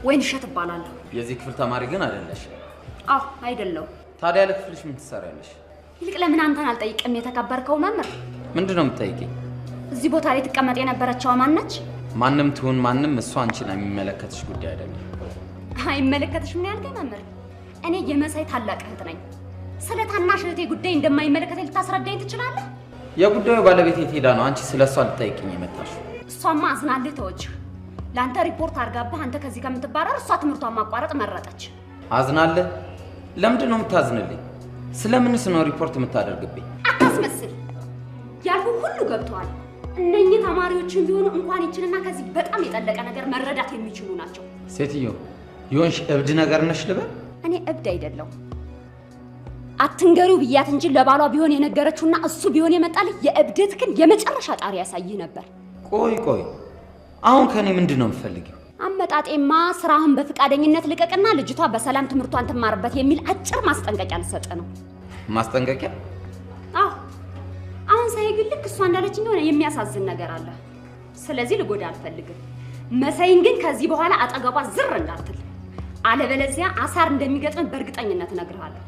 ወይንሸት እባላለሁ። የዚህ ክፍል ተማሪ ግን አይደለሽ። አዎ አይደለሁም። ታዲያ ለክፍልሽ ምን ትሰሪያለሽ? ይልቅ ለምን አንተን አልጠይቅም? የተከበርከው መምህር፣ ምንድን ነው የምትጠይቂኝ? እዚህ ቦታ ላይ ትቀመጥ የነበረችው ማን ነች? ማንም ትሁን ማንም እሷ አንቺን የሚመለከትሽ ጉዳይ አይደለም። አይመለከትሽም ነው ያልከኝ መምህር? እኔ የመሳይ ታላቅ እህት ነኝ። ስለ ታናሽ እህቴ ጉዳይ እንደማይመለከተኝ ልታስረዳኝ ትችላለህ? የጉዳዩ ባለቤት የት ሄዳ ነው አንቺ ስለ እሷ ልትጠይቂኝ የመጣሽው? እሷማ አዝናልህ ተወችህ። ለአንተ ሪፖርት አድርጋብህ አንተ ከዚህ ከምትባረር እሷ ትምህርቷን ማቋረጥ መረጠች። አዝናለህ? ለምንድን ነው የምታዝንልኝ? ስለምንስ ነው ሪፖርት የምታደርግብኝ? አታስመስል። ያልኩህ ሁሉ ገብተዋል። እነኚህ ተማሪዎችን ቢሆኑ እንኳን ይችልና ከዚህ በጣም የጠለቀ ነገር መረዳት የሚችሉ ናቸው። ሴትዮ የሆንሽ እብድ ነገር ነሽ ልበል? እኔ እብድ አይደለሁም። አትንገሪው ብያት እንጂ ለባሏ ቢሆን የነገረችውና እሱ ቢሆን የመጣልህ የእብደት ግን የመጨረሻ ጣሪ ያሳይህ ነበር። ቆይ ቆይ፣ አሁን ከኔ ምንድን ነው የምትፈልጊው? አመጣጤማ ስራህን በፍቃደኝነት ልቀቅና ልጅቷ በሰላም ትምህርቷን ትማርበት የሚል አጭር ማስጠንቀቂያ ልሰጥ ነው። ማስጠንቀቂያ? አዎ፣ አሁን ሳይ ግን ልክ እሷ እንዳለችኝ የሆነ የሚያሳዝን ነገር አለ። ስለዚህ ልጎዳ አልፈልግም። መሳይን ግን ከዚህ በኋላ አጠገቧ ዝር እንዳትል፣ አለበለዚያ አሳር እንደሚገጥም በእርግጠኝነት እነግርሃለሁ።